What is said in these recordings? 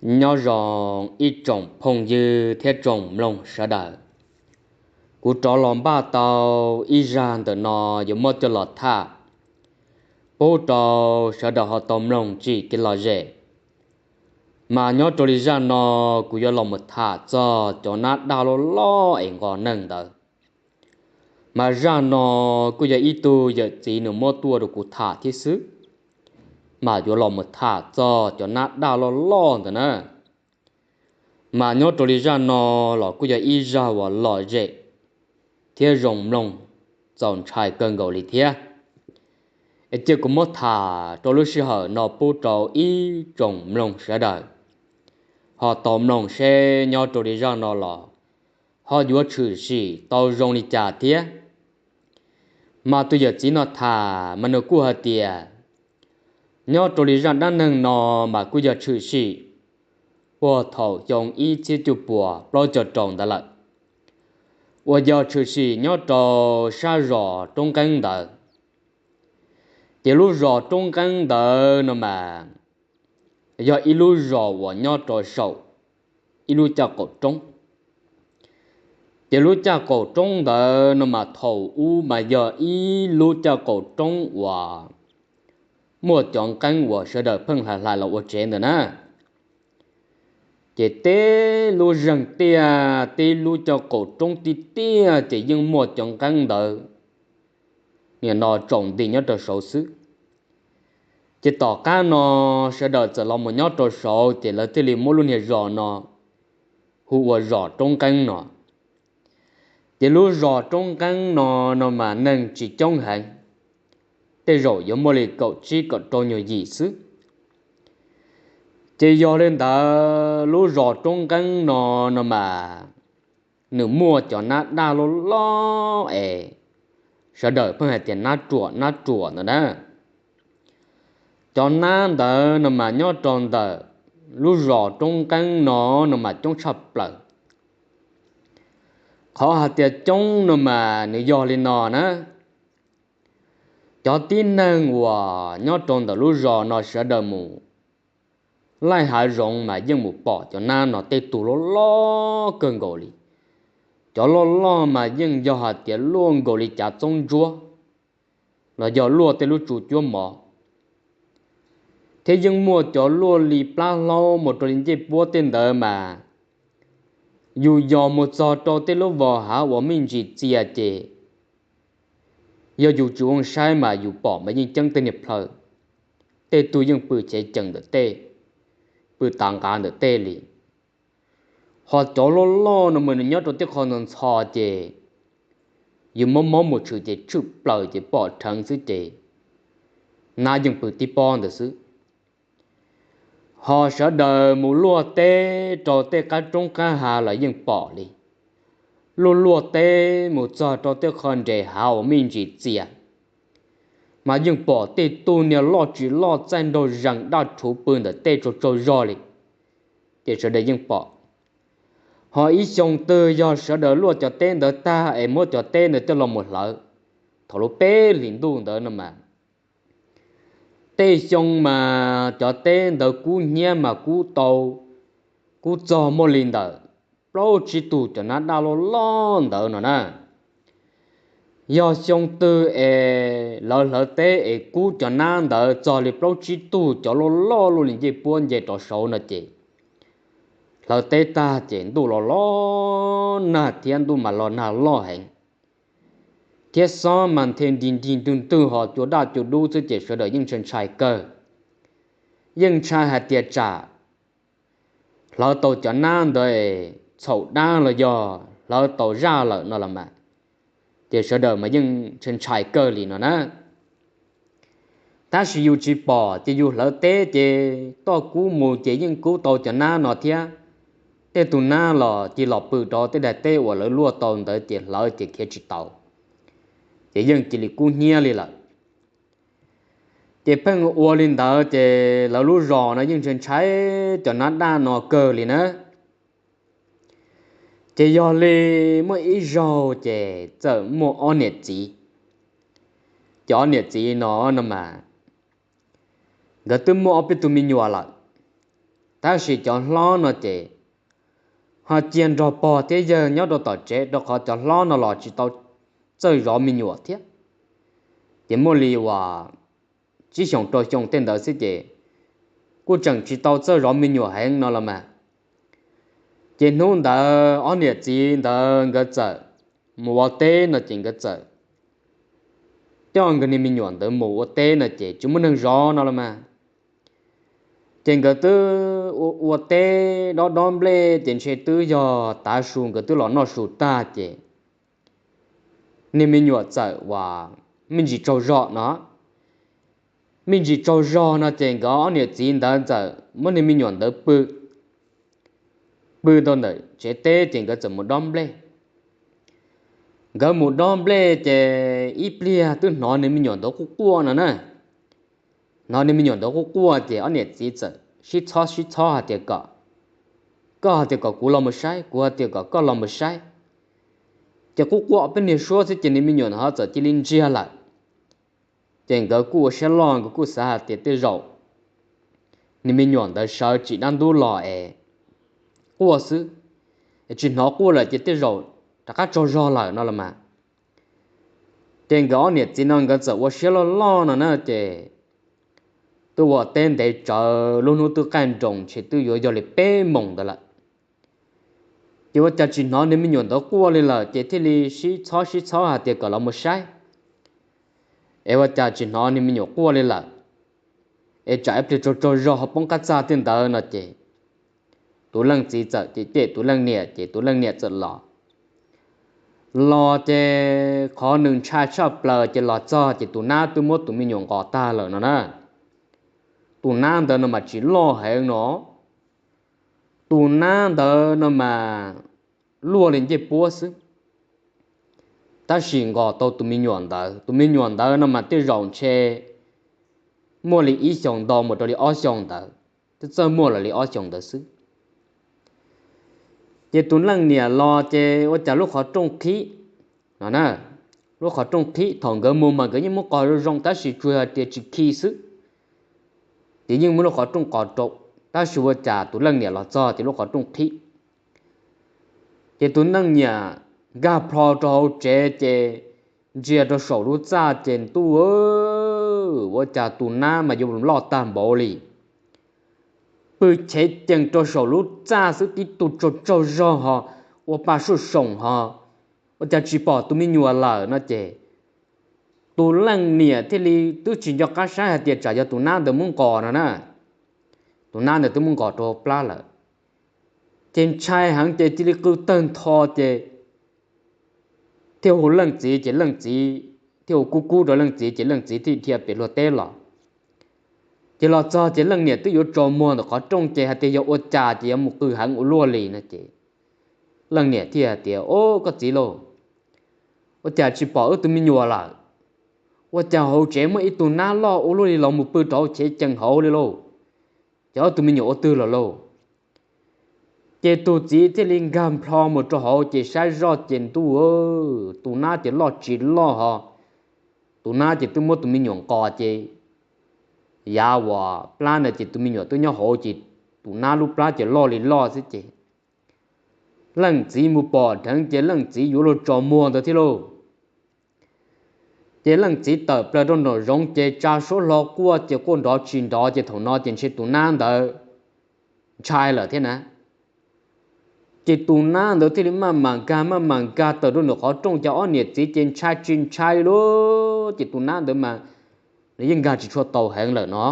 Nyob zoo ib tsoom phooj ywg thiab tsoom mloog sawv daws. Kuv rov los npaj tau ib zaj ntawm no yuav muab coj los tham pub rau sawv daws ho tau mloog tsim kev lom zem. Mas nyob rau li zaj no, kuv yuav los mus tham txog cov nab daj loj loj es nqos neeg ntawd. Mas zaj no kuj yog ib tug yawm txiv nws muab tuaj rau kuv tham thiab xwb, mas yuav los mus tham txog cov nab daj loj loj ntawd na. Mas nyob rau li zaj no los kuj yog ib zaj uas lom zem thiab zoo mloog, txaus ntshai kawg nkaus li thiab. Es cia kuv muab tham rau lub sij hawm no pub rau ib tsoom mloog sawv daws ho tau mloog seb nyob rau li zaj no los ho yuav tshwm sim tau zoo li cas thiab. Mas tus yawm txiv no tham mas nws kuj hais tias nyob rau li zaj dab neeg no mas kuj yog tshwm sim puag thaum xyoo ib txhiab cuaj puas plaub caug rau ntawd lawm, uas yog tshwm sim nyob rau sab zos Roob Nqeeb ntawd. Ces lub zos Roob Nqeeb ntawd no mas yog ib lub zos uas nyob rau saum ib lub caj qaum roob. Ces lub caj qaum roob ntawd no mas thaum ub mas yog ib lub caj qaum roob uas muaj cov nqeeb uas sawv daws pheej hlais hlais los ua tsev ntawd na. Ces teb lub zeeg tiaj teb lub caj qaum roob tiaj tiaj ces yeej muaj cov nqeeb ntawd nim no tsaus nti nyob rau saud xwb. Ces tom qab no sawv daws txawm los mus nyob rau saud ces lawv thiaj li muab lub niag zos no hu ua zos Roob Nqeeb no. Ces lub zos Roob Nqeeb no no mas neeg tsis coob heev, tej zaum yuav muaj li kaum tsib kaum rau nyuag yim xwb. Ces yog li ntawd lub zos Roob Nqeeb no no mas nws muaj cov nab daj loj loj es sawv daws pheej hais tias nab ruam nab ruam ntawd na. Cov nab ntawd no mas nyob rau ntawm lub zos Roob Nqeeb no no mas coob tshaj plaws. Qhov hais tias coob no mas nws yog li no na. Cov tib neeg uas nyob rau ntawm lub zos no sawv daws mus laij hav zoov mas yeej mus pom cov nab no tej tug loj loj kawg nkaus li. Cov loj loj mas yeej yog hais tias luaj nkaus li cav txoob ntsuab los yog luaj tej lub tsu cuab mov, thiab yeej muaj cov luaj li plab hlaub mus rau li ncej puab tej ntawd mas yus yos mus txog rau tej lub vos hav uas me ntsis txias ces yog yus tsis ua saib mas yus pom mas yeej ceeb tej niag plhaw, tej tug yeej pw chev cees ntawm tej, pw tav nqav ntawm tej li. Ho cov loj loj no mas nws nyob rau tej qho ntxhov ntxhov ces yus muab mob mus tshwm ces tshwm plaws ces pom rheev xwb ces nab yeej pw tib pob ntawd xwb. Ho sawv daws mus luaj teb rau tej qab roob qab hav los yeej pom li. Luaj luaj teb mus txog rau tej qho nres hav uas me ntsis txias mas yeej pom tej tug niag loj tsis loj txaij nraug zees daj rhuv pw ntawm tej tsaug tsaug zog li, ces sawv daws yeej pom. Ho ib xyoo twg yog sawv daws luaj cov teb ntawd tag es muab cov teb ntawd coj los mus hlawv thaum lub peb hlis ntuj ntawd no mas tej xyoo mas cov teb ntawd kub hnyiab mas kub tau, kub txog muaj li ntawm plaub tsib tug cov nab daj loj loj ntawd no na. Yog xyoo twg es lawv hlawv teb es kub cov nab ntawd txog li plaub tsib tug cov loj loj luaj li ncej puab nce rov saud no ces hlawv teb tag ces ntuj los los nag thiab ntuj mas los nag loj heev, thiab xob mas nthe nrig nrig ntwg ntwg ho cua daj cua dub xwb ces sawv daws yeej ntshai ntshai kawg. Yeej ntshai hais tias tsam hlawv tau cov nab ntawd txhaum dab los yog hlawv tau zaj lawm no los mas, ces sawv daws mas yeej ntshai ntshai kawg li no na. Tab sis yus tsis pom ces yus hlawv teb ces toj kub mus ces yeej kub tau cov nab no thiab. Tej tus nab los cia los pw rau tej daim teb uas lawv luaj tau ntawd ces hlawv ces khiav tsis tau, ces yeej cia li kub hnyiab li lawm. Ces pheej ua li ntawd ces lawv lub zos no yeej ntshai ntshai cov nab daj no kawg li na. Ces yog li muaj ib zaug ces txawm muaj ob niam txiv. Ces ob niam txiv no no mas nkawd twb muaj ob peb tug me nyuam lawm. Tab sis cov hlob no ces ho cia nrog pog thiab yawg nyob rau tom tsev, rau qhov cov hlob no los tsis tau txawj zov me nyuam thiab. Ces muaj li uas tsib xyoos rau xyoo tej ntawd xwb ces kuj tseem tsis tau txawj zov me nyuam heev no los mas. Ces hnub ntawd ob niam txiv ntawd nkawd txawm mus ua teb no ces nkawd txawm coj nkawd niag me nyuam ntawd mus ua teb no ces tsis muaj neeg zov no los mas. Ces nkawd twb ua teb dob dob nplej ces ntshe twb yog tav su nkawd twb los noj su tag ces niag me nyuam txawm uas me ntsis tsaug zog no. Me ntsis tsaug zog no ces nkawd ob niam txiv ntawd txawm muab niag me nyuam ntawd pw, pw tau ntawm tsev teb ces nkawd txawm mus dob nplej. Nkawd mus dob nplej ces ib pliag twb hnov niag me nyuam ntawd quaj quaj no na. Hnov niag me nyuam ntawd quaj quaj ces ob niam txiv txawm sib txhob sib txhob hais tias kom, koj hais tias kom kuv los mus saib, kuv hais tias kom koj los mus saib. Ces quaj quaj peb niag suab xwb ces niag me nyuam ntawd ho txawm cia li ntsiag lawm. Ces nkawd kuj ua siab loj, nkawd kuj xav hais tias tej zaum niag me nyuam ntawd sawv tsim dab ntub los es quaj xwb, es tsis hnov quaj lawm ces tej zaum rov qab tsaug zog lawm no los mas. Ces nkawd ob niam txiv no nkawd txawm ua siab loj loj no na ces twb ua teb ntev tsawv, lub hnub twb qaij nroos ntshe twb yuav yog li peb moos ntawd lawm. Ces ua cas tsis hnov niag me nyuam ntawd quaj li lawm ces thiaj li sib txhob sib txhob hais tias kom los mus saib. Es ua cas tsis hnov niag me nyuam quaj li lawm, es tsam ib pliag tsaug tsaug zog ho poob qab txaj tej ntawd no ces tus leej txiv txawm cem cem tus leej niam ces tus leej niam txawm los. Los ces qhov nws ntshai tshaj plaws ces los txog ces tus nab twb muab tus me nyuam nqos tag lawm no na. Tus nab ntawd no mas tsis loj heev no. Tus nab ntawd no mas luaj li ncej puab xwb, tab sis nqos tau tus me nyuam ntawd. Tus me nyuam ntawd no mas tej zaum ntshe muaj li ib xyoos nto mus rau li ob xyoos ntawd, twb txawj muaj los li ob xyoos ntawd xwb. Ces tus leej niam los ces ua cas lub qhov rooj qhib no na. Lub qhov rooj qhib, thaum nkawd mus mas nkawd yeej muab qos zoo zoo tab sis tsuas hais tias tsis khi xwb, ces yeej muab lub qhov rooj qos rau, tab sis ua cas tus leej niam los txog ces lub qhov rooj qhib. Ces tus leej niam nkag plho rau hauv tsev ces ntsia rau saum lub txaj ces ntuj, ua cas tus nab mas yuav loj tag npaum li, pw chev cees rau saum lub txaj xwb, tib tug tsaug tsaug zog ho ua pa suj soom ho, ua cas tsis pom tus me nyuam lawm no ces tus leej niam thiaj li twb tsis nco qab saib hais tias tsam yog tus nab ntawd muab nqos no na. Tus nab ntawd twb muab nqos rau hauv plab lawm. Ces ntshai heev ces cia li qw tawg ntho ces thiaj hu leej txiv, ces leej txiv thiaj hu kub kub rau leej txiv ces leej txiv thiaj dhia pem luag teb los. Ces los txog ces leej niam twb yuav tsaus muag ntawm qhov rooj ces hais tias yog ua cas ces yuav mus qw heev ua luaj li no ces leej niam thiaj hais tias, O, koj txiv lauj, ua cas tsis pom wb tus me nyuam lawm? Ua cas hauv tsev muaj ib tug nab loj ua luaj li los mus pw rau hauv chev cees hauv li lauj? Ces ob tug me nyuam ua twg lawm lauj? Ces tus txiv thiaj li nkag nplho mus rau hauv ces saib zoj ces ntuj, tus nab ces loj tsis loj ho, tus nab ces twb muab tus me nyuam nqos ces yav uas plab ntawd ces tus me nyuam twb nyob hauv ces tus nab lub plab ces loj li loj xwb ces leej txiv mus pom dheev ces leej txiv yuav luag tsaus muag ntawd thiab lauj. Ces leej txiv tawm plaws rau nraum zoov ces tsa suab hlo quaj ces quaj nrov tsis nrov ces thaum no ces ntshe tus nab ntawd ntshai lawm thiab na. Ces tus nab ntawd thiaj li maj mam nkag maj mam nkag tawm rau nraum qhov rooj ces ob niam txiv ces ntshai tsis ntshai li lauj, ces tus nab ntawd mas nws yeej nkag tsis tshua tau heev lawm no.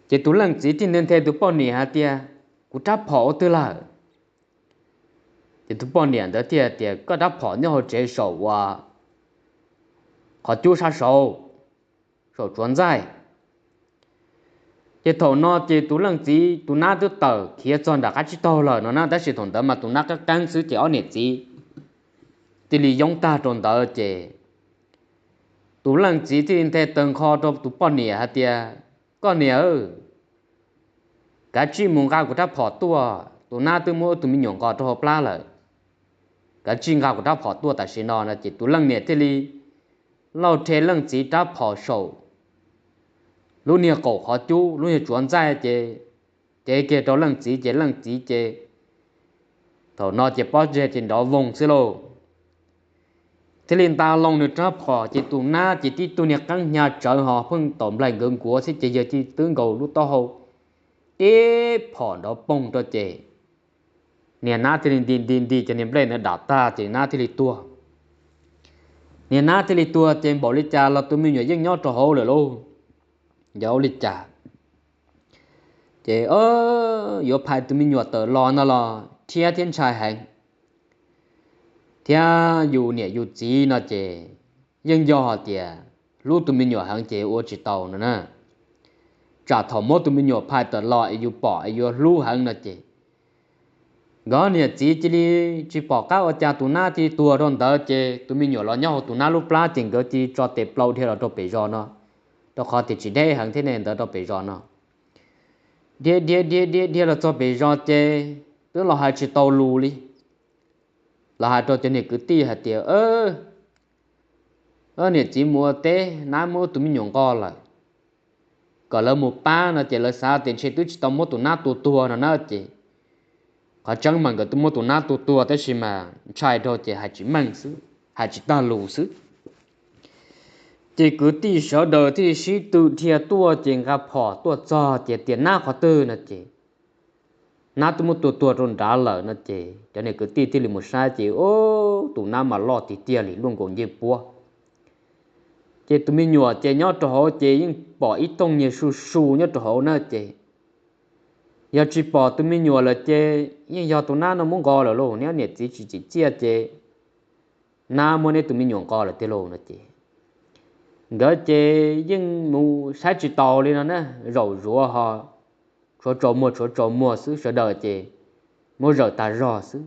Ces tus leej txiv thiaj nthe nthe tus poj niam hais tias, Kuv rab phom ua twg lawm? Ces tus poj niam ntawd thiaj tias, Koj rab phom nyob hauv tsev saum uas qhov cub sab saud, saum tsuav ntxaij. Ces thaum no ces tus leej txiv tus nab twb tawm khiav txog nram qab tsib taug lawm no na, tab sis thaum ntawd mas tus nab qeeb qeeb xwb ces ob niam txiv thiaj li yoob tag rau ntawd ces tus leej txiv thiaj li nthe tawg nqho rau tus poj niam hais tias, Koj niam, kav tsij mus nqa kuv rab phom tuaj, tus nab twb muab wb tus me nyuam nqos rau hauv plab lawm. Kav tsij nqa kuv rab phom tuaj tam sim no no ces tus leej niam thiaj li lauj rhe leej txiv rab phom saum lub niag qaum qhov cub, lub niag tsuav ntxaij ces cev kiag rau leej txiv ces leej txiv ces thaum no ces pob zeb ces nrov voog xwb lauj. Thiaj li nta loo nws rab phom ces tus nab ces tib tug niag qeeb hnyav tsawv ho pheej tom nplaig nkawd nkuav xwb ces yawg cia li twb nkaus lub taub hau ib phom nrov poog rau ces niag nab thiaj li nti nti nti cov niag nplej ntawd dam tag ces nab thiaj li tuag. Niag nab thiaj li tuag ces npaum li cas los tus me nyuam yeej nyob rau hauv lawm lauj. Yog ua li cas ces yuav phais tus me nyuam tawm los no los rhiab thiab ntshai heev, thiab yus niam yus txiv no ces yeej yog hais tias hlub tus me nyuam heev ces ua tsis tau no na. Tsam thaum muab tus me nyuam phais tawm los es yus pom es yuav hlub heev no ces nkawd niam txiv cia li tsis pom qab ua cas tus nab cia li tuag rau ntawd ces tus me nyuam los nyob hauv tus nab lub plab ces nkawd cia li tso tes plaws dhia los rau pem zos no, rau qhov tias tsis deb heev thiab ne ntawd rau pem zos no. Dhia dhia dhia dhia dhia los txog pem zos ces twb los hais tsis tau lus li. Los hais rau cov niag kwv tij hais tias, niam txiv mus ua teb, nab muab tus me nyuam nqos lawm, kom lawv mus pab no ces lawv xav tias ntshe twb tsis tau muab tus nab tua tuag no na ces qhov tseeb mas nkawd twb muab tus nab tua tuag tab sis mas ntshai dhau ces hais tsis meej xwb, hais tsis tag lus xwb. Ces kwv tij sawv daws thiaj li sib tw dhia tuaj ces nqa phom tuaj txog ces tias nab qhov twg no ces nab twb muab tua tuag rau nrad lawm no ces cov niag kwv tij thiaj li mus saib ces tus nab mas loj tiag tiag li luaj nkaus ncej puab. Ces tus me nyuam ces nyob rau hauv ces yeej pom ib thooj niag su su nyob rau hauv na ces yog tsis pom tus me nyuam lawm ces yeej yog tus nab no muab nqos lawm lauj, neb niam txiv tsis tsim txiaj ces nab muab neb tus me nyuam nqos lawm tiag lauj no ces nkawd ces yeej mus saib tsis taus li no na, zaum zuav ho tshuav tsaus muag tshuav tsaus muag xwb, sawv daws ces muab zawm tas zog xwb.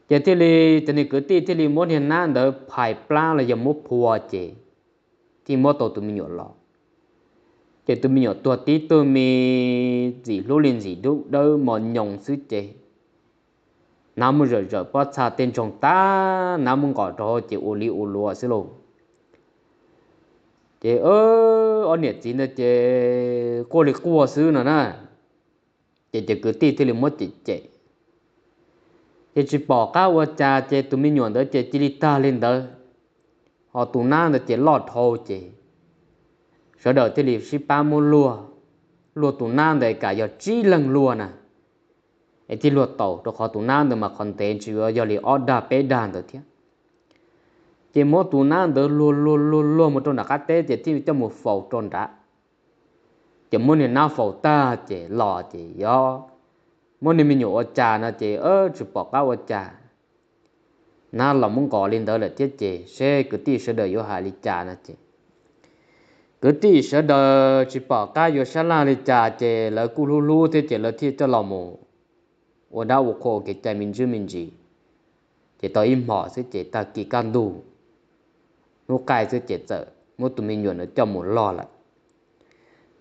Ces thiaj li cov niag kwv tij thiaj li muab niag nab ntawd phais plab los yog muab phua ces thiaj muab tau tus me nyuam los. Ces tus me nyuam tuag tib tug me ntxim hlub li ntxim dub dawb mos nyoos xwb ces nab muab zawm zawm pob txha tej ntsoog tag nab muab nqos rau hauv ces ua li ua luam xwb lauj. Ces ob niam txiv ntawd ces quaj li quaj xwb no na. Ces cov kwv tij thiaj li muab cem cem, ces tsis pom qab ua cas ces tus me nyuam ntawd ces cia li tag li ntawd. Ho tus nab ntawd ces loj dhau ces sawv daws thiaj li sib pab muab luag, luag tus nab ntawd kam yog tsib leeg luag na, es thiaj luag tau, rau qhov tus nab ntawd mas qhov ntev ntshe yuav yog li ob dag peb dag ntawd thiab. Ces muab tus nab ntawd luag luag luag luag mus rau nram qab teb ces thiaj coj mus faus rau nrad. Ces muab niag nab faus tag ces los ces yog muab niag me nyuam ua cas no ces tsis pom qab ua cas. Nab los muab nqos li ntawd lawm thiab ces seb kwv tij sawv daws yuav hais li cas no ces kwv tij sawv daws tsis pom qab yuav sab laj li cas ces lawv kuj hlub hlub thiab ces lawv thiaj coj los mus ua dab ua qhua ua kev cai me ntsis me ntsis. Ces tau ib hmos xwb ces tag kis kaj ntug hnub qaij xwb ces txawm muab tus me nyuam ntawd coj mus log lawm.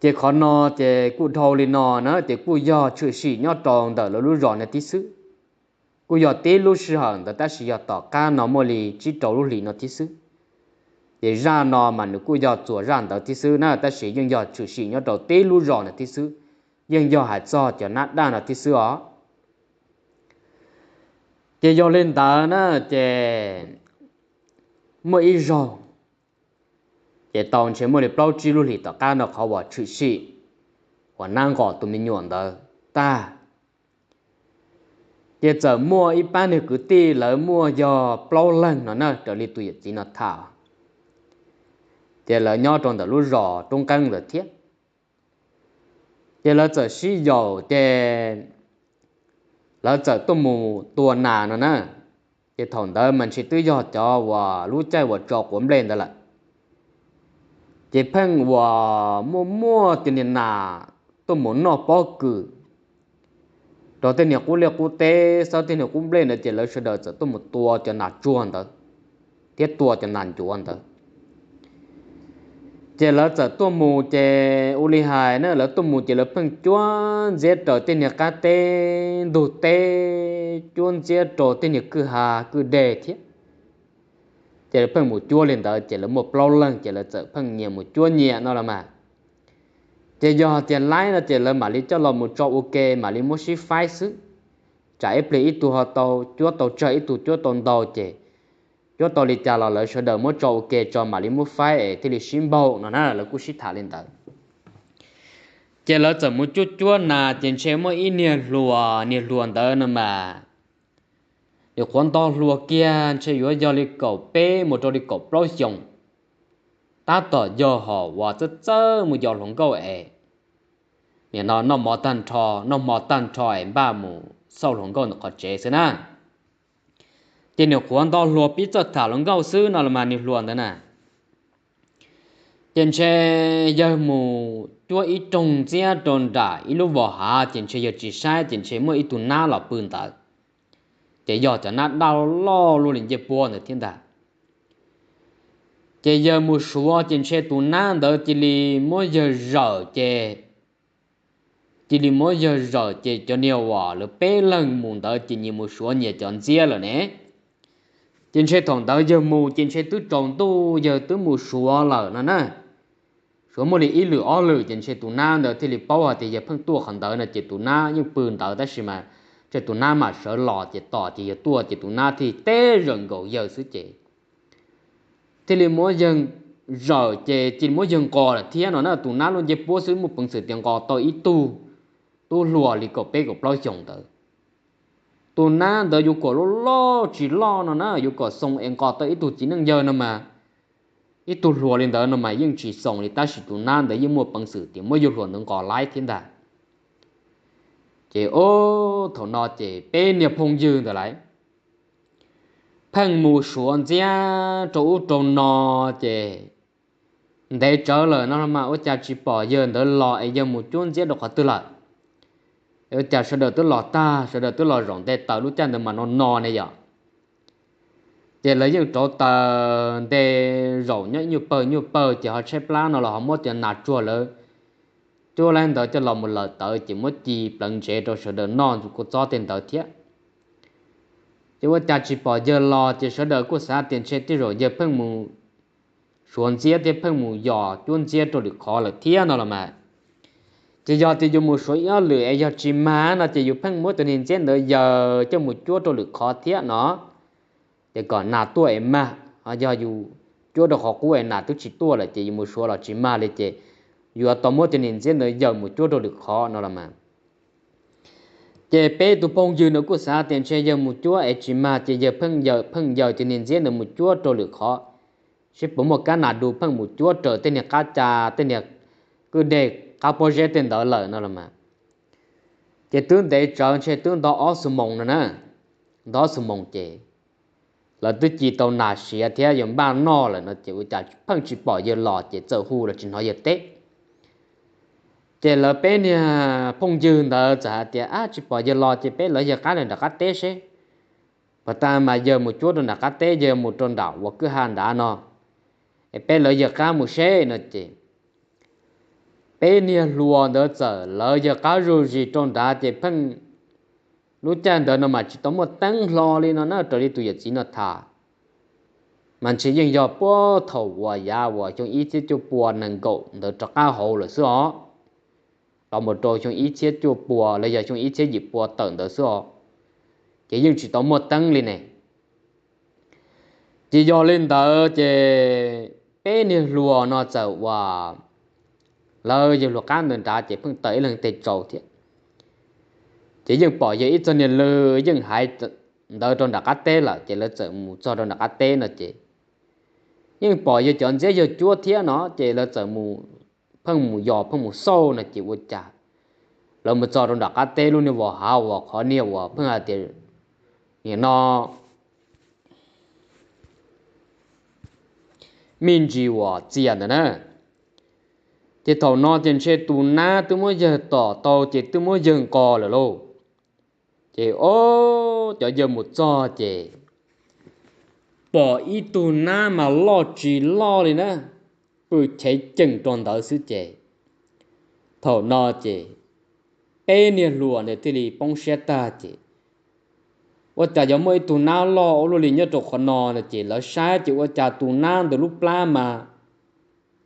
Ces qhov no ces kuj dhau li no na ces kuj yog tshwm sim nyob rau ntawm lawv lub zos no tib xwb. Kuj yog tib lub sij hawm ntawd tab sis yog tom qab no muaj li tsib rau lub hlis no tib xwb. Ces zaj no mas nws kuj yog txuas zaj ntawd tib xwb na tab sis yeej yog tshwm sim nyob rau tib lub zos no tib xwb, yeej yog hais txog cov nab daj no tib xwb os. Ces yog li ntawd na ces muaj ib zaug, ces tau ntshe muaj li plaub tsib lub hlis tom qab no qhov uas tshwm sim uas nab nqos tus me nyuam ntawd tag, ces txawm muaj ib pab niag kwv tij lawv muaj yog plaub leeg no na raws li tus yawm txiv no tham, ces lawv nyob rau ntawm lub zos roob nqeeb ntawd thiab. Ces lawv txawm sib yaum ces lawv txawm tuaj mus tua nas no na. Ces thaum ntawd mas ntshe twb yog cov uas lub caij uas tso quav nplej ntawd lawm. Ces pheej uas muaj muaj cov niag nas tuaj mus noj pob kws rau tej niag qub liaj qub teb xawb tej niag qub nplej ntawd ces lawv sawv daws txawm tuaj mus tua cov nas tsuag ntawd thiab tua cov nas ncuav ntawd. Ces lawv txawm tuaj mus ces ua li hais na lawv tuaj mus ces lawv pheej cuab ntxiab raws tej niag qab teb ntug teb, cuab ntxiab rau tej niag kwj ha kwj deg thiab. Ces lawv pheej mus cuab li ntawd ces lawv muaj plaub leeg ces lawv txawm pheej nyias mus cuab nyias no los mas. Ces yog tias laib no ces lawv mam li coj los mus tso ua ke mam li muab sib faib xwb. Tsam ib pliag ib tug ho tau cuab tau tsawg, ib tug cuab tau ntau ces cuab tau li cas los lawv sawv daws muab tso ua ke tso mam li muab faib es thiaj li sib npaug no na, lawv kuj sib tham li ntawd. Ces lawv txawm mus cuab cuab nas ces ntshe muaj ib niag hluas, niag hluas ntawd no mas nyuam qhuav ntog hluas kiag ntshe yuav yog li kaum peb mus rau li kaum plaub xyoos, tab tom yog hom uas txawj txawj mus yos hluas nkauj es nim no noj mov tag nrho, noj hmo tag nrho es npaj mus xauj hluas nkauj ntawm qhov tsev xwb na. Ces nyuam qhuav ntog hluas pib txawj tham hluas nkauj xwb no los mas niag hluas ntawd na, ces ntshe yawg mus cuab ib rooj ntxiab rau nram ib lub vos hav ces ntshe yawg tsis saib ces ntshe muaj ib tug nab los pw ntawd. Ces yog cov nab daj loj luaj li ncej puab ntawd thiab ntag. Ces yawg mus suav ces ntshe tus nab ntawd cia li muab yawg zawm ces, cia li muab yawg zawm ces cov niag uas lawv peb leeg mus ntawd ces nyias mus suav nyias cov ntxiab lawm ne. Ces ntshe thaum ntawd yawg mus ces ntshe twb tsaus ntuj yawg twb mus suav lawm no na. Suav muaj li ib lwm ob lwm ces ntshe tus nab ntawd thiaj li paub hais tias yawg pheej tuaj qhov ntawd no ces tus nab yeej pw ntawd tab sis mas ntshe tus nab mam sawv los ces tos ces yawg tuaj ces tus nab thiaj teb zawm nkaus yawg xwb ces thiaj li muab yawg zawm ces cia li muab yawg nqos lawm thiab no na. Tus nab lub ncej puab xwb muaj peev xwm tias nqos tau ib tug tub hluas li kaum peb kaum plaub xyoos ntawd. Tus nab ntawd yuav kom loj loj tsis loj no na, yuav kom xoo es nqos tau ib tug txiv neej yawg no mas, ib tug hluas li ntawd no mas yeej tsis xoo li tab sis tus nab ntawd yeej muaj peev xwm tias muab yawg hluas ntawd nqos laib thiab ntag. Ces o, thaum no ces peb niag phooj ywg ntawd lawv pheej mus suav ntxiab rau ub rau no ces ntev tsawv lawm no los mas ua cas tsis pom yawg ntawd los es yawg mus cuab ntxiab rau qhov twg lawm. Ua cas sawv daws twb los tag, sawv daws twb los zaum nte taws lub caij ntawd mas no no ne yom. Ces lawv yeej rauv taws nte zaum nyob ib nyuag pawg nyuag pawg ces ho tshaib plab no los ho muab cov nas tsuag lawv cuab laib ntawd coj los mus lawm tawv ces muab ci pleev ntsev rau sawv daws noj ntxuv kua txob tej ntawd thiab. Ces ua cas tsis pom yawg los ces sawv daws kuj xav tias ntshe tej zaum yawg pheej mus suav ntxiab thiab pheej mus yos cuab ntxiab rau lwm qhov lawm thiab no los mas. Ces yog tias yus mus suav ib ob lwm es yog tsis mag no ces yus pheej muab tus niag ntxiab ntawd yaws coj mus cuab rau lwm qhov thiab no. Ces kom nas tuaj es mag, yog yus cuab rau qhov qub es nas twb tsis tuaj lawm ces yus mus suav los tsis mag li ces yuav tau muab tus niag ntxiab ntawd yaws mus cuab rau lwm qhov no los mas. Ces peb tus phooj ywg ntawd kuj xav tias ntshe yawg mus cuab es tsis mag ces yawg pheej yaws, pheej yaws tus niag ntxiab ntawd mus cuab rau lwm qhov, seb puas muaj kab nas du pheej mus cuab raws tej niag qab ca, tej niag kwj deg qab pob zeb tej ntawd lawm no los mas. Ces twb ntev tsawv ntshe twb nto ob xuab moos no na, nto ob xuab moos ces lawv twb ci tau nas siav thiab yuav npaj noj lawm no ces ua cas pheej tsis pom yawg los ces txawm hu los tsis hnov yawg teb. Ces lawv peb niag phooj ywg ntawd txawm hais tias, ab, tsis pom yawg los ces peb lawv yawg qab lawm nram qab teb seb. Puag ta mas yawg mus cuab rau nram qab teb, yawg mus rau nram uas kwj ha nrad no, es peb lawv yawg qab mus seb no ces peb niag hluas ntawd txawm lawv yawg qab zuj zus rau nrad ces pheej, lub caij ntawd no mas tsis tau muaj teeb hlo li no na, raws li tus yawm txiv no tham, mas ntshe yeej yog puag thaum uas yav uas xyoo ib txhiab cuaj pua nees nkaum ntawd rov qab hauv lawm xwb os, los mus rau xyoo ib txhiab cuaj pua los yog xyoo ib txhiab yim pua tawm ntawd xwb os, ces yeej tsis tau muaj teeb li ne. Ces yog li ntawd ces peb niag hluas no txawm uas lawv yawg hluas qab ntawd nrad ces pheej tawm ib leeg tej tsaus thiab. Ces yeej pom yawg ib txog niag lw yeej hais ntawd rau nram qab teb lawm ces lawv txawm mus txog rau nram qab teb no ces yeej pom yawg cov ntxiab yawg cuab thiab no ces lawv txawm mus, pheej mus yos pheej mus xauj no ces ua cas lawv mus txog rau nram qab teb lub niag vos hav uas qhov niag uas pheej hais tias nim no me ntsis uas txias ntawd na. Ces thaum no ces ntshe tus nab twb muab yawg tom tau ces twb muab yawg nqos lawm lauj. Ces o, cov yawg mus txog ces pom ib tug nab mas loj tsis loj li na, pw chev ceem rau ntawd xwb ces thaum no ces peb niag hluas ntawd thiaj li poob siab tag ces ua cas yuav muaj ib tug nab loj ua luaj li nyob rau qhov no no ces lawv saib ces ua cas tus nab ntawd lub plab mas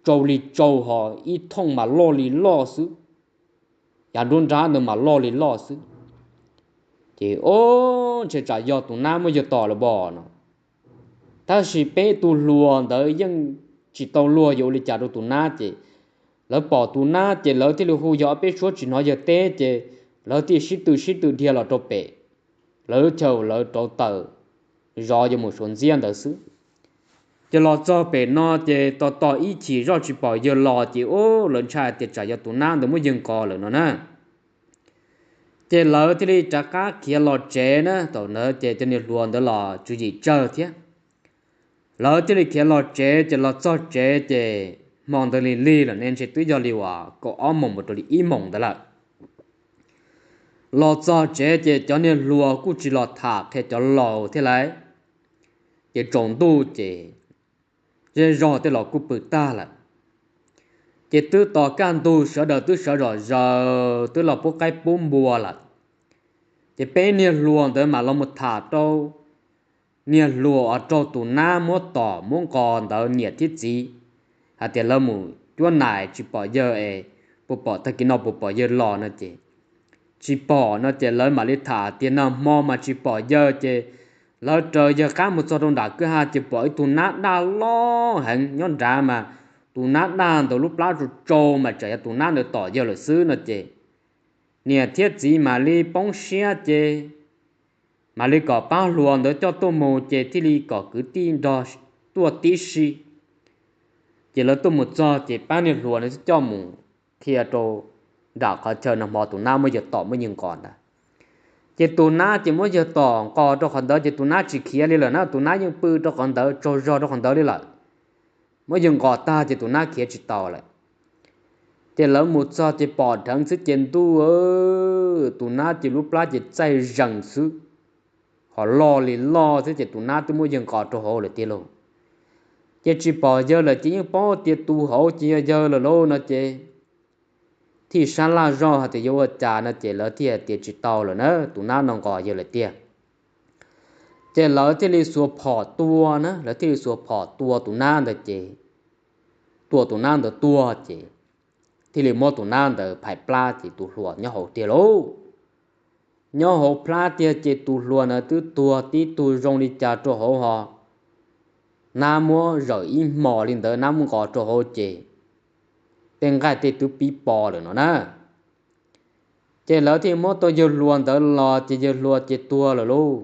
tsau li tsau ho ib thooj mas loj li loj xwb, yav nruab nrab ntawd mas loj li loj xwb. Ces o, ntshe tsam yog tus nab muab yawg tom lawm pom no. Tab sis peb tus hluas ntawd yeej tsis tau luag yuav ua li cas rau tus nab ces lawv pom tus nab ces lawv thiaj li hu yog ob peb suab tsis hnov yawg teb ces lawv thiaj sib tw sib tw dhia los rau pem lawv lub chaw lawv rauv taws zov yuav mus suav ntxiab ntawd xwb. Ces los txog pem no ces tos tos ib chim zoj tsis pom yawg los ces o, lawv ntshai tias tsam yog tus nab ntawd muab yawg nqos lawm no na. Ces lawv thiaj li rov qab khiav los tsev na, thaum ntawd ces cov niag hluas ntawd los tswv yim tsawg thiab. Lawv thiaj li khiav los tsev ces los txog tsev ces hmo ntawd lig lig lawm ne, ntshe twb yog li uas kaum ob moos mus rau li ib moos ntawd lawm. Los txog tsev ces cov niag hluas kuj tsis los tham qhia cov laus thiab lauj. Ces tsaus ntuj ces zej zog tej los kuj pw tag lawm. Ces twb tos kaj ntug sawv daws twb sawv zom zaws twb los pub qaib pub npua lawm. Ces peb niag hluas ntawd mam los mus tham rau niag hluas uas raug tus nab muab tom muab nqos ntawd niam thiab txiv hais tias lawv mus cuab nais tsis pom yawg es puas pom tag kis no puas pom yawg los no ces tsis pom no ces lawv mam li tham tias nag hmo mas tsis pom yawg ces lawv raws yawg qab mus txog rau nram kwj ha ces pom ib tug nab daj loj heev nyob nrad mas tus nab daj ntawd lub plab tsau tsau mas tsam yog tus nab ntawd tom yawg lawm xwb no ces niam thiab txiv mam li poob siab ces mam li kom pab hluas ntawd coj tuaj mus ces thiaj li kom kwv tij nrog tuaj tib si. Ces lawv tuaj mus txog ces pab niag hluas ntawd coj mus qhia rau nram qhov chaw nag hmo tus nab muab yawg tom muab yawg nqos ntawd. Ces tus nab ces muab yawg tom nqos rau qhov ntawd ces tus nab tsis khiav li lawm na, tus nab yeej pw rau qhov ntawd tsaug zog rau qhov ntawd li lawm. Muab yawg nqos tag ces tus nab khiav tsis tau lawm. Ces lawv mus txog ces pom dheev xwb ces ntuj, tus nab ces lub plab ces txaij zees xwb, ho loj li loj xwb ces tus nab twb muab yawg nqos rau hauv lawm tiag lauj. Ces tsis pom yawg lawm ces yeej paub tias tus hauv ces yog yawg lawm lauj no ces thiaj sab laj zoj hais tias yuav ua cas no ces lawv thiaj tias tsis tau lawm na, tus nab no nqos yawg lawm tiag. Ces lawv thiaj li xuas phom tua na, lawv thiaj li xuas phom tua tus nab ntawd ces tua tus nab ntawd tuag ces thiaj li muab tus nab ntawd phais plab ces tus hluas nyob hauv tiag lauj. Nyob hauv plab tiag ces tus hluas ntawd twb tuag tib tug zoo li cas rau hauv ho nab muab zawm ib hmos li ntawd nab muab nqos rau hauv ces tej nqaij tej twb pib po lawm no na. Ces lawv thiaj muab tau yawg hluas ntawd los ces yawg hluas ces tuag lawm lauj,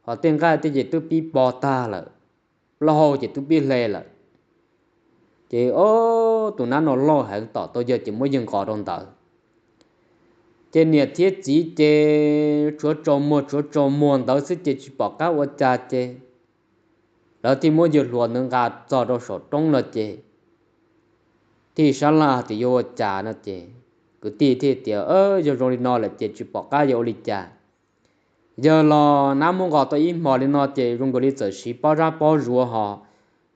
ho tej nqaij tej ces twb pib po tag lawm, plaub hau ces twb pib hle lawm. Ces o, tus nab no loj heev tom tau yawg ces muab yawg nqos rau ntawd. Ces niam thiab txiv ces tshuav tsaus muag tshuav tsaus muag ntawd xwb ces tsis pom qab ua cas ces lawv thiaj muab yawg hluas ntawd nqa txog rau saum roob no ces thiaj sab laj tias yuav ua cas no ces kwv tij thiaj tias yog zoo li no lawm ces tsis pom qab yuav ua li cas. Yawg los nab muab nqos tau ib hmos li no ces zoo nkaus li txawm siv pob zab pob zuav ho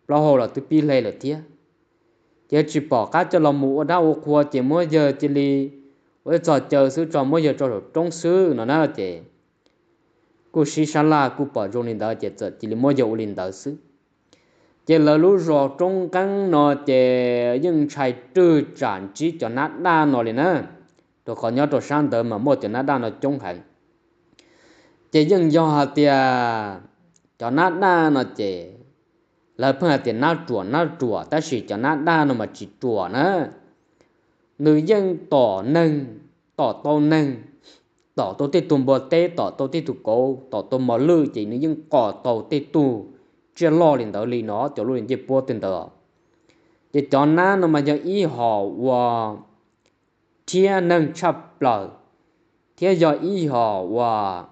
plaub hau los twb pib hle lawm thiab. Ces tsis pom qab coj los mus ua dab ua qhua ces muab yawg cia li ua ib txog caw xwb tso muab yawg tso saum roob xwb no na ces kuj sib sab laj kuj pom zoo li ntawd ces txawm cia li muab yawg ua li ntawd xwb. Ces lawv lub zos Roob Nqeeb no ces yeej ntshai rwg tsam ntsib cov nab daj no li na, rau qhov nyob rau sab ntawd mas muaj cov nab daj no coob heev. Ces yeej yog hais tias cov nab daj no ces lawv pheej hais tias nab ruam nab ruam tab sis cov nab daj no mas tsis ruam na. Nws yeej tom neeg, tom tau neeg, tom tau tej tug npua teb, tom tau tej tug kauv, tom tau mos lwj ces nws yeej qos tau tej tug tsiaj loj li ntawd li no cov lub ncej puab tej ntawd. Ces cov nab no mas yog ib hom uas rhiab neeg tshaj plaws thiab yog ib hom uas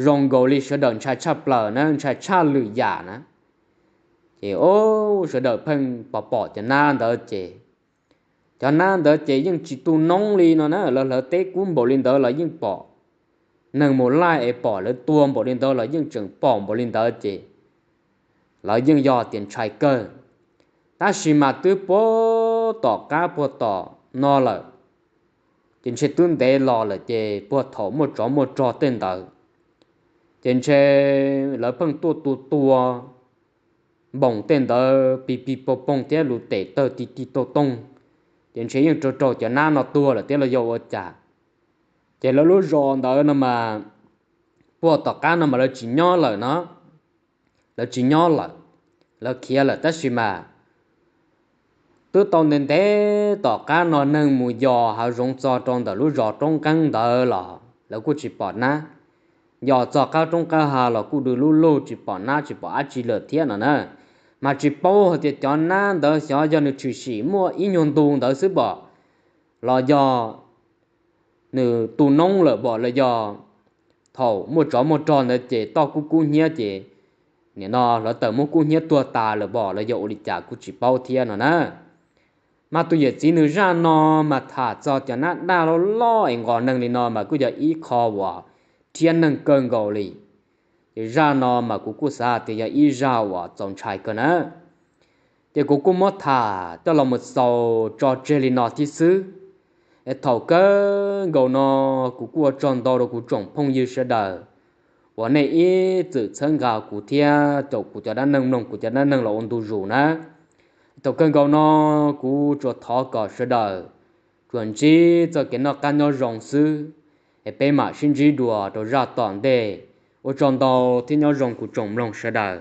zoo nkaus li sawv daws ntshai tshaj plaws na, ntshai tshaj lwm yam na. Ces o, sawv daws pheej pom pom cov nab ntawd ces cov nab ntawd ces yeej tsis tu noob li no na, lawv hlawv teb kub npaum li ntawd los yeej pom. Neeg mus laij es pom lawv tuag npaum li ntawd los yeej tseem pom npaum li ntawd ces lawv yeej yog tias ntshai kawg. Tab sis mas twb puag tom qab puag tom no lawm, ces ntshe twb ntev los lawm ces puag thaum muaj tsov muaj rog tej ntawd ces ntshe lawv pheej tuaj tua tua npoos tej ntawd pig pig poog poog thiab lus tes tawg ti ti toog toog, ces ntshe yeej raug raug cov nab no tuag lawm thiab los yog ua cas. Ces lawv lub zos ntawd no mas puag tom qab no mas lawv tsis nyob lawm no, lawv tsis nyob lawm, lawv khiav lawm tab sis mas twb tau ntev ntev tom qab no neeg mus yos hav zoov txog rau ntawm lub zos roob qeeb ntawd los lawv kuj tsis pom nab. Yos txog qab roob qab hav los kuj dw lub lug tsis pom nab tsis pom dab tsi lawm thiab no na. Mas tsis paub hais tias cov nab ntawd xyov yog nws tshwm sim muaj ib nyuag ntu ntawd xwb pom, los yog nws tu noob lawm pom los yog thaum muaj tsov muaj rog ntawd ces toj kub kub hnyiab ces nim no lawv tawm muab kub hnyiab tuag tas lawm pom los yog ua li cas kuj tsis paub thiab no na. Mas tus yawm txiv nws zaj no mas tham txog cov nab daj loj loj es nqos neeg li no mas kuj yog ib qho uas rhiab neeg kawg nkaus li. Ces zaj no mas kuv kuj xav tias yog ib zaj uas txaus ntshai kawg na. Ces kuv kuj muab tham coj los mus xaus tso tseg li no thiab xwb. Es thaum kawg nkaus no kuv kuj ua tsaug ntau rau kuv tsoom phooj ywg sawv daws uas nej ib txwm txhawb nqa kuv thiab caum kuv cov dab neeg mloog kuv cov dab neeg los ua ntu zus na. Thaum kawg nkaus no kuv tsuas thov kom sawv daws tsuas ntsib txoj kev noj qab nyob zoo xwb, es peb mam sib ntsib dua rau zaj tom ntej. Ua tsaug ntau thiab nyob zoo kuv tsoom mloog sawv daws.